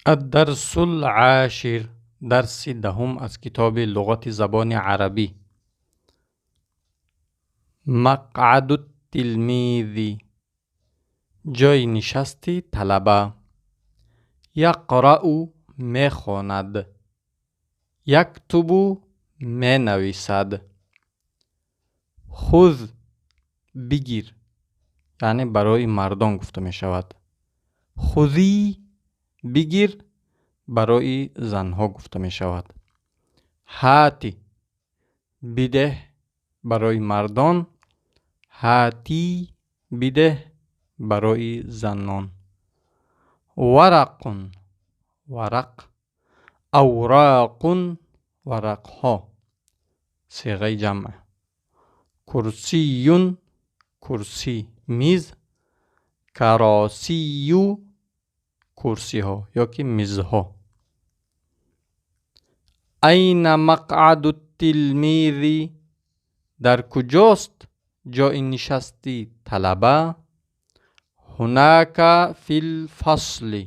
الدرس العاشر، درسی دهم از کتاب لغت زبان عربی. مقعد التلمیذ، جای نشستی طلبه. یقرأ، میخواند. یکتب، مینویسد. خذ، بگیر، یعنی برای مردان گفته می شود. خذی، بگیر، برای زنها گفته می شود. هاتی، بده، برای مردان. هاتی، بده، برای زنان. ورق، ورق. اوراق، ورقها، صیغه جمع. کرسی، کرسی، میز. کراسی، کرسی ها یا که میزها. این مقعد التلمیذ؟ در کجاست جای نشستی طلبه؟ هناک فی الفصل،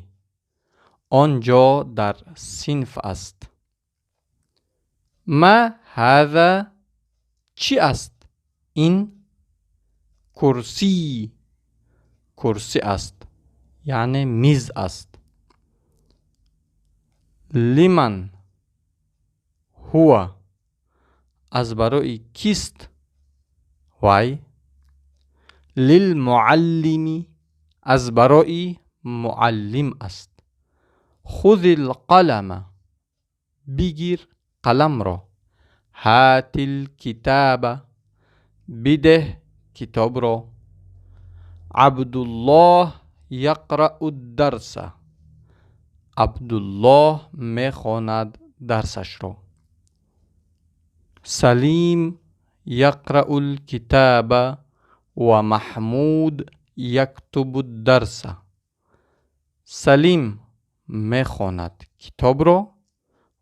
آنجا در صنف است. ما هذا؟ چی است این؟ کرسی، کرسی است، یعنی میز است. لمن هو؟ از برای کیست وی؟ للمعلم، از برای معلم است. خذ القلم، بگیر قلم را. هات الکتاب، بده کتاب را. عبدالله یقرأ الدرس، عبدالله میخواند درسش را. سلیم یقرأ الکتاب و محمود یکتب الدرس. سلیم میخواند کتاب را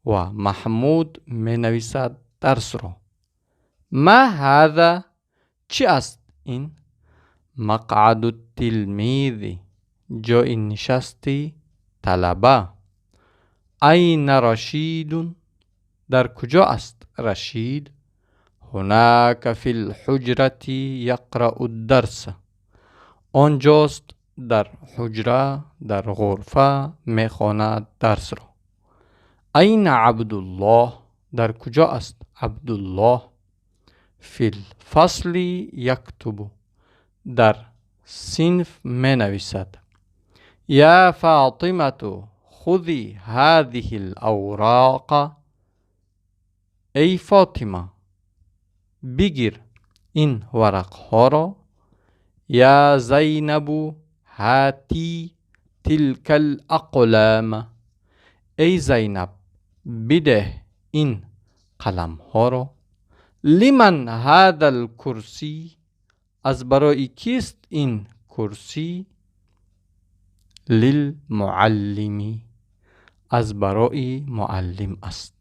و محمود مینویسد درس را. ما هذا؟ چی است این؟ مقعد التلمیذ، جای نشستی طلبه. این رشید؟ در کجا است رشید؟ هناک فی الحجرة یقرأ الدرس، آنجاست در حجره، در غرفه میخواند درس را. این عبدالله؟ در کجا است عبدالله؟ فی الفصل یکتب، در صنف مینویسد. یا فاطمة خذی هذه الاوراق، ای فاطمه بگیر این ورقها را. یا زینب هاتی تلک الاقلام، ای زینب بده این قلمها را. لمن هذا الکرسی؟ از برای کیست این کرسی؟ للمعلم، از برای معلم است.